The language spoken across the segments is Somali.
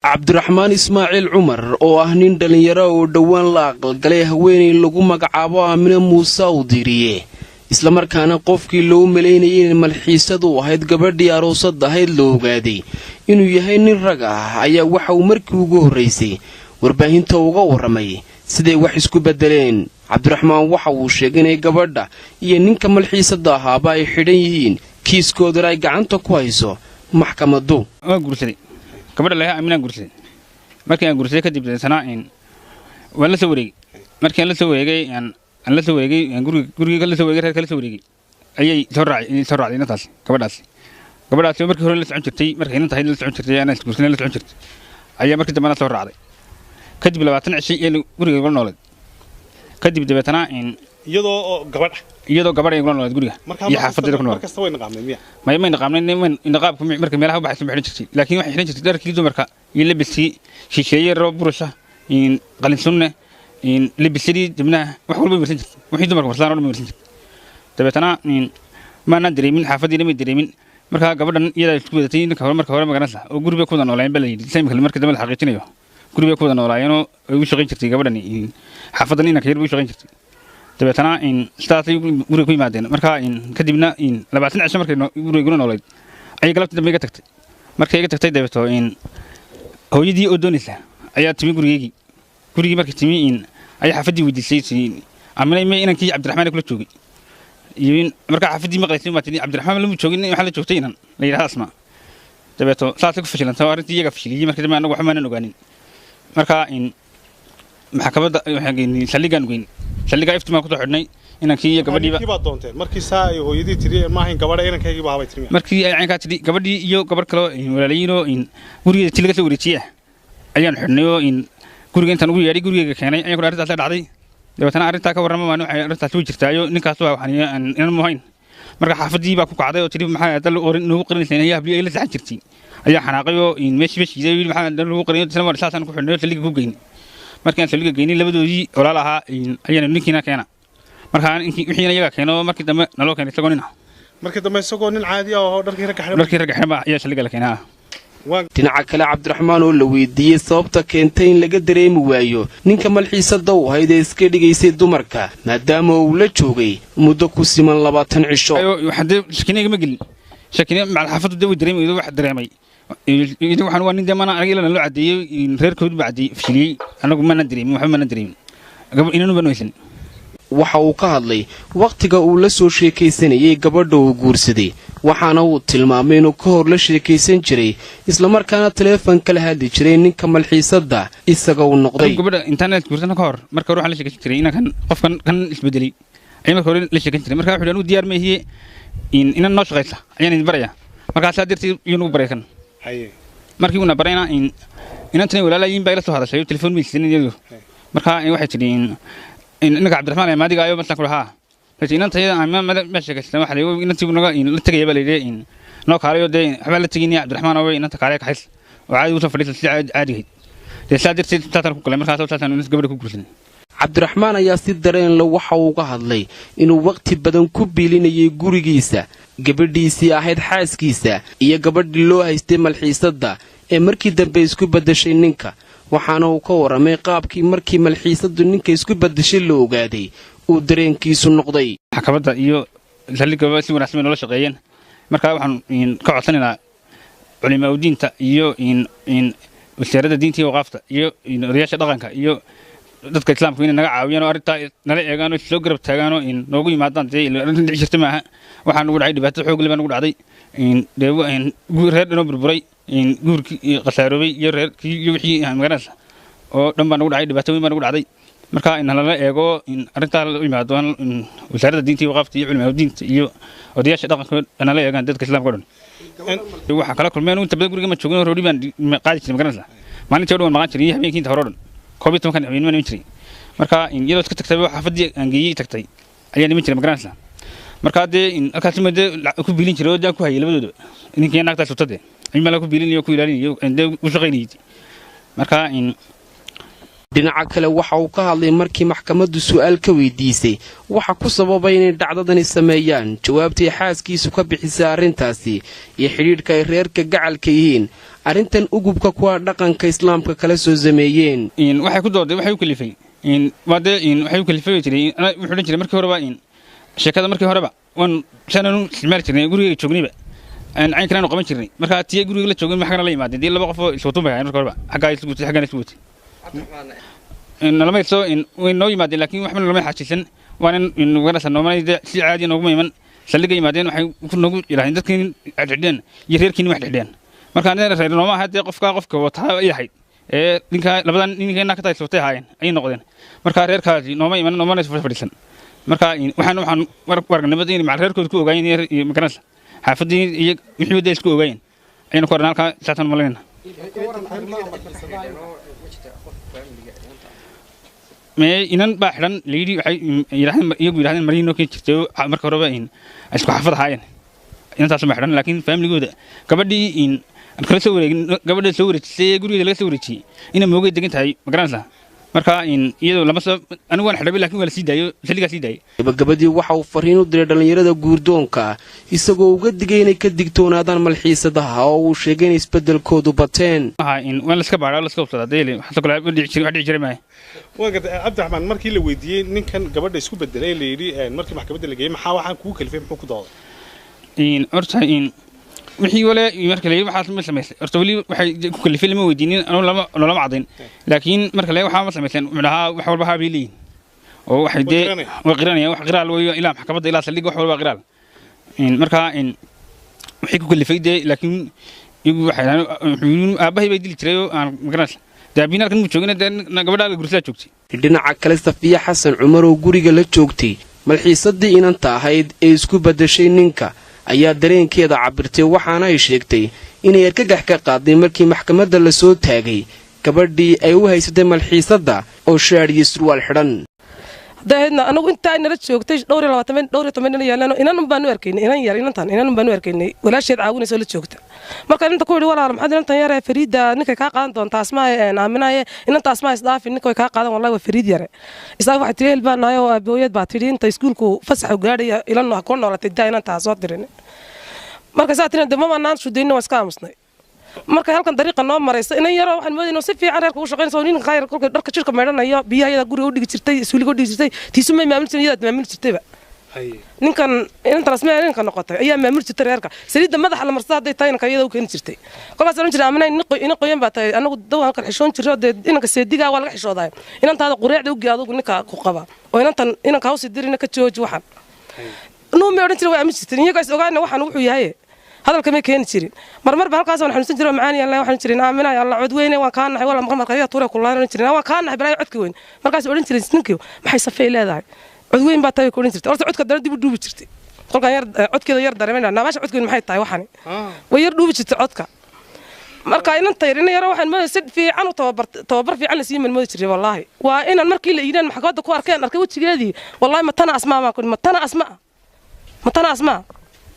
Cabdiraxmaan Ismaaciil Cumar oo ah nin dhallinyaro oo dhowaan la aqalgalay haweenay lagu magacaabo Aamine Muuse Awdiiriye, islamarkaana qofkii loo malaynayay inay malxiisadu ahayd gabadhii aroosad ahayd la ogaaday inuu yahay nin rag ah, ayaa waxa uu markii ugu horraysay warbaahinta uga warramay siday wax isku beddeleen. Cabdiraxmaan waxa uu sheegay inay gabadha iyo ninka malxiisada ahaaba ay xidhan yihiin, kiiskoodana ay gacanta ku hayso maxkamaddu. Waan guursaday gabadha lahaa Aaminaan guursaday. Markii aan guursaday kadib deetana waan la soo wareegay. Markii aan la soo wareegay, aan la soo wareegay guriga, guriga la soo wareegay, reerka la soo wareegay, ayay soo raacay, soo raacday inantaas. Gabadhaasi markii hore la socon jirtay, markay inan tahay la socon jirtay, anaa isguursanay la socon jirtay, ayaa markii dambena soo raacday. Kadib 20 cishay ee guriga igula nooleed. Kadib dabeetana iyadoo gabadh iyadoo gabadh ay igula nooleed guriga iyo xaafadda ku nool. Markasta way naqaameen miya? May naqaamnay, niqaabku marka meelaha u baxaysa ma xidhan jirtay, laakiin waxay xidhan jirtay dharkii dumarka iyo labiskii shisheeye, roob burusha, qalin sunne, labisyadii dibnaha, wax walba marsan jirtay, wixii dumarka marsaan oo dhan marsan jirtay. Dabeetana maanaan dareemin, xaafaddiina may dareemin. Markaa gabadhan iyadaa isku wadatay ninka hore marka hore, magaranaysa, oo guri bay ku wada noolayeen ba la yidhi. Imika marka dambe la xaqiijinayo, guri bay ku wada noolaayeenoo ay u shaqayn jirtay gabadhani xaafaddan, inanka yar bay u shaqayn jirtay. Dabeetana sidaasay guriga ku yimaadeen. Markaa kadibna 20 cisho markay guriga gula noolayd ayay galabtii dambe iga tagtay. Markay iga tagtay dabeeto hooyadii oo doonaysa ayaa timi gurigeygii. Gurigii markay timi ayaa xaafaddii weydiisay, Amina may inankii Cabdiraxmaan kula joogay? Markaa xaafaddii maqlaysay baa tidhi Cabdiraxmaan lama joogin, waxaa la joogtay inan la yidhahda Asma. Dabeeto saasay ku fashilantay oo arrintii iyaga fashiliyey. Markii dambe annagu waxba maanan ogaanin. Markaa maxkamadda waxaan geynay, saldhiggaan geynay, saldhiggaa iftimaan kusoo xidhnay inankii iyo gabadhiiba. Ninkii baad doonteen markii saa ay hooyadii tiri maahayn gabadha, inankaygii baa habay tiri? Markii ay caynkaa tidhi, gabadhii iyo gabadh kaloo walaalayiinoo gurigeeda ti laga soo wareejiyey ah ayaan xidhnay, oo guriga intaan ugu yeedhay gurigeyga keenay ayaan ku arrintaas dhacday. Dabeetana arrintaa ka warrama maan, waxay arrintaas way jirtaayo, ninkaas waa waxaan inan muhayn. Marka xaafaddii baa ku kacday oo tidhi maxaa dal noogu qarinaysaa ayaa habliyo ay la saxan jirtay, ayaa xanaaqay oo meeshii ba shiiday, yidhi maxaa dal lagu qarinayo? Isla mar saasaan ku xidhnay oo saldhigga ku geynay. Markii aan saldhigga geynay labadoodii walaal ahaa ayaana ninkiina keena. Markaa wixiina iyaga keeno, markii dambe naloo keenay isagoo nin ah. Markii dambe isagoo nin caadi ah oo dharkii ragga xidhan, dharkii ragga xidhan baa ayaa saldhigga la keenaa. Dhinaca kale, Cabdiraxmaan oo la weydiiyey sababta keentay in laga dareemi waayo ninka malxiisada u ahayd ee iska dhigaysay dumarka, maadaama uu la joogay muddo ku siman 20 cisho. Shakina igama gelin, shakina macal xaafaddu dee way dareemi, wax dareemay waxaan waa nin dee mana aniga ilaa loo caddeeyey, reerkoodu baa caddeeyey fashiliyey. Anagu mana dareemin, waxba mana dareemin, inanu banu haysan. Waxa uu ka hadlay wakhtiga uu la soo sheekaysanayay gabadha uu guursaday, waxaana uu tilmaamay inuu ka hor la sheekaysan jiray islamarkaana taleefon kala hadli jiray ninka malxiisadda isaga uu noqday. Gabadha intaan guursana ka hor, marka hore waxaan la sheekaysan jiray inankan, qofkan kan isbedelay ayaan marka hore la sheekan jiray. Marka wuxuu anigu diyaar ma ihiye, inan noo shaqaysa ayaan idin baraya. Markaasaa darteed iyuu nagu baray kan. Markii uuna barayna inantani walaalayiin baa ila soo hadashay, telefoon maysiinin iyadu. Markaa waxay tidhi inanka Cabdiraxmaan maadiga ayo markaan ku lahaa inantayada ma sheekaysan, waxa la inantii naga la tegaya baa la yidhi, noo kaalayo dee waxbaa la tegin Cabdiraxmaan oo inanta kaalaya kaxays oo caadi usoo fadhiisa si caadigahayd dee. Saa darteed saasaan ku galay, markaas saasaan gabadha ku guursanay. Cabdiraxmaan ayaa si dareen le waxa uu uga hadlay inuu wakhti badan ku biilinayay gurigiisa gabadhiisii ahayd xaaskiisa iyo gabadhii loo haystay malxiisadda ee markii dambe isku beddeshay ninka, waxaana uu ka warramay qaabkii markii malxiisaddu ninka isku beddeshay la ogaaday uu dareenkiisu noqday. Maxkamadda iyo saldhigaba si wanaagsan bay noola shaqeeyeen. Markaa waxaan ka codsanaynaa culimaa udiinta iyo wasaaradda diinta iyo waqaafta iyo odayaasha dhaqanka iyo dadka islaamku inay naga caawiyaan oo arrintaa nala eegaan oo soo garab taagaan oo noogu yimaadaan. Dee arrintan dhici jirta maaha, waxaa nagu dhacay dhibaato xoog leh baa nagu dhacday. Dee reer dhanoo burburay, guurkii khasaaroobay iyo reerkii iyo wixii magaranaysa oo dhan baa nagu dhacay, dhibaato weyn baa nagu dhacday. Marka in lala eego arrintaa la yimaado wasaaradda diinta iyo waqaafta iyo culimaa diinta iyo odayaasha dhaqanka nala eegaan, dadka islaamka o dhan. Waxaan kala kulmeen inta badan guriga ma joogin, roodhi baan qaadi jiray, magaranaysa, maalintii o dhan waan maqan jiray iyo habeenkii inta hore o dhan 11kan habeenimo iman jiray. Marka iyadoo iska tagtay xaafaddii aan geeyey tagtay ayaan iman jiray, magaranaysa. Marka dee halkaas ma dee ku biilin jiray oo dee ku hayay labadoodaba, ninkii naagtaas sutade in mala ku biilinayo, ku ilaalinayo, dee u shaqaynayay. Marka Dhinaca kale, waxa uu ka hadlay markii maxkamaddu su'aal ka weydiisay waxa ku sababay inay dhacdadani sameeyaan, jawaabtay xaaskiisu ka bixisay arrintaasi iyo xidhiidhka ay reerka gacalka yihiin arrintan ugubka kuwa dhaqanka islaamka kala soo sameeyeen. Waxay ku dooday, waxay u kalifay, waa dee waxay u kalifay bay jiray. Wuxuu odhan jiray markii horeba sheekada, markii horeba waan saananu isticmaali jirnay, gurigayga joognayba caynkan aanu qaban jirnay. Markaa tiya guriga la joogay maxagana la yimaadeen, dee laba qof oo iswatun bay ahayn marka horeba, xaggaa isgu watay, xaggaana isgu watay. Nalamay soo way noo yimaadeen, laakiin waxba nalamay xajisan, waana wagarasa noomanay dee si caadi nooguma iman. Saldhigga yimaadeen, waxay noogu yidhahdeen dadkiin xidhxidheen iyo reerkiin wax xidhxidheen. Marka anina reer nooma aha dee, qofkaa qofka wataa ay ahayd ee ninkaa labadan ninkeena ka tahay watay ahaayeen ayay noqdeen. Marka reerkaasi nooma iman, noomana fadhiisan. Marka waxaan aragnimada in macal reerkooda ku ogaayeen iyo magaranaysa xaafaddii iyo wixii wadda isku ogaayeen ayaynu ku arnaa halkaa saatan malayna. Mee, inan baa xidhan layidhi, waxay yidhahdeen iyagu yidhahdeen maryii noo keeni jirtay oo marka horeba isku xaafad ahaayeen, inantaas ma xidhan. Laakiin faamiligooda gabadhii aan kala soo wareegin, gabadha soo wareejisay ee gurigeeda laga soo wareejiyey ina moogay degan tahay, ma garanaysaa? Marka iyadoo lama soo, anigu waan xidhabay, laakiin waa la sii daayo, saldhigaa sii daayay. Gabagabadii waxa uu fariin u diray dhallinyarada guurdoonka, isagoo uga digay inay ka digtoonaadaan malxiisadaha oo uu sheegay inay isbeddelkoodu bateen. Waan la iska baadhaa, la iska hubsadaa deele, waxaasoo kale wax dhici jiray maayo. Waa gartay Cabdiraxmaan, markii la weydiiyey ninkan gabadha isku bedelay, la yidhi markii maxkamadda la geeyey, maxaa waxaan kugu kalifay, muxuu ku dooday? Horta wixii wale marka la yidhi waxaas ma samaysay, horta weli waxay ku kalifay lama weydiinin, anuu lama noloma cadayn. Laakiin marka la waxaa ma samayseen, wuxuu dhahaa wax walba haa bay leeyihin oo waxay dee way qiranayaan, wax qiraal weeyo, ilaa maxkamadda ilaa saldhigga wax walba qiraal. Marka wixii ku kalifay dee, laakiin iyagu waxay aabbahay bay dili jiray oo aan magaranaysa dee aabbiin halkan muu joogin, dee gabadhaa gursadaa joogtay. Dhinaca kale, Safiya Xasan Cumar oo guriga la joogtay malxiisadii inanta ahayd ee isku beddashay ninka ayaa dareenkeeda cabirtay, waxaana ay sheegtay inay argagax ka qaaday markii maxkamadda la soo taagay gabadhii ay u haysatay malxiisadda oo shaadh iyo surwaal xidhan. Daheedna anagu intaa nala joogtay dhowr iyo labaatan, dhowr iyo toban nin yaalaan, inan baan u arkaynay, inan yar, inantan inan baan u arkaynay walaasheed caawinaysa oo la joogta. Marka inanta ku yidhi, walaal, maxaad inantan yare Fariida ninkay kaa qaadan doontaa, Asmaa Aaminaye, inanta Asmaa isdhaafi, ninka way kaa qaadan, wallahi waa Fariid yare isdhaafi. Waxay tiri ehel baa nahay oo aabooyad baa tidhi inta iskuulku fasaxu gaadhaya ilan ha kula noolatay, daa inantaa soo dirin. Marka saa tirin de mamanaan shudaynin, waa iska aamusnay. Marka halkan dariiqa noo maraysa inan yaroo waxaan moodayna si fiican reerka ugu shaqaynaysa oo nin khayr, kolka dharka jirka maydhanayo, biyaha iyada guriga u dhigi jirtay, suuliga u dhigi jirtay, tiisu may maamuli jirin, iyadaad maamuli jirtayba. Ninkan inantan Asmaa ninka noqotay ayaa maamuli jirtay reerka, saliidda madaxa la marsada hadday tahay inanka iyada u keeni jirtay. Kolkaas oran jiray, Aaminay, ina qoyan baa tahay, anagu daw halkan xishoon jirro dee, inanka seedigaa waa laga xishoodaay, inantaada qureecda ugi adugu ninka ku qaba oo inantan inanka hawsi dirina ka jooji. Waxaan nuu may odhan jiray, waa aamin jirtay, iyagaa is ogaana waxaan wuxuu yahay, hadalka may keeni jirin. Marmar ba halkaas waan xanuunsan jiray oo macaani alla waxaan jirin, Aaminay, alla cod weyne, waan kaa naxay wala maqal markaa tuure kullaan oran jirin, waan kaa naxay balaayo codka weyn. Markaas odhan jirin ninkii, maxay Safay leedahay, cod weyn baa tahay, ku odhan jirtay. Horta codka dana dib u dhuubi jirtay, kolkaan yar codkeeda yar dareemayna naabaasha codka weyn maxay tahay, waxani way yar dhuubi jirtay codka. Marka inanta yar ina yaro waxaan moodayay si fiican u tababar, tababar fiican la sii moodi jiray. Wallaahi waa inaan markii la yidhaan maxkamadda ku arkeen, arkay wejigeedii, wallaahi matana Asmaa baan ku, matana Asmaa, matana Asmaa.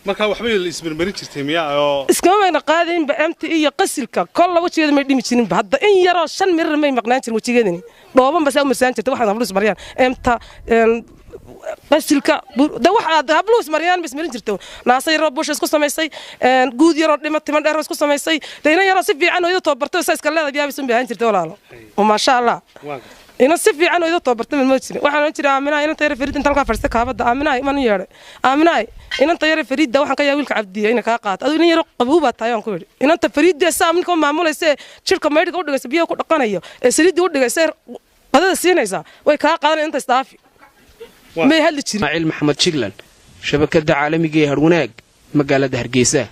Marka waxbay la ismarmarin jirtay miyaa oo iskama mayna qaadaynba mt iyo qasilka kolla wejigeeda may dhimi jirinba, hadda in yaroo 5 mirir may maqnaan jirin wejigeedani, dhooban ba saa u marsaan jirtay. Waxaan habluhu ismariyaan emta qasilka de, wax aad habluhu ismariyaan ba ismarin jirtay, naasa yaroo buusha isku samaysay, guud yaroo dhima, timan dheeroo isku samaysay, de inan yaroo si fiican oo iyada tababartay saa iska leedahay yaabaysan bay ahaan jirtay walaalo, oo maasha Allah inan si fiican oo iyada tababartay ma jirin. Waxaan oran jiray, Aaminaay, inanta yare Fariid inta halkaa fadhiistay kaabadda, Aaminaay iman u yeedhay, Aaminaay, inanta yare Fariidda waxaan ka yaa wiilka Cabdiya ina kaa qaato, adigu inan yaro qabow baa tahay, waan ku yidhi, inanta Fariidda saa ninka u maamulaysa ee jirka maydhiga u dhigaysa, biyaha ku dhaqanayo ee saliidda u dhigaysa ee qadada siinaysa, way kaa qaadanaya, inta isdhaafi may hadli jirin. Ismaaciil Maxamed Jiglan, shabakadda caalamiga ee Harwanaag, magaalada Hargeysa.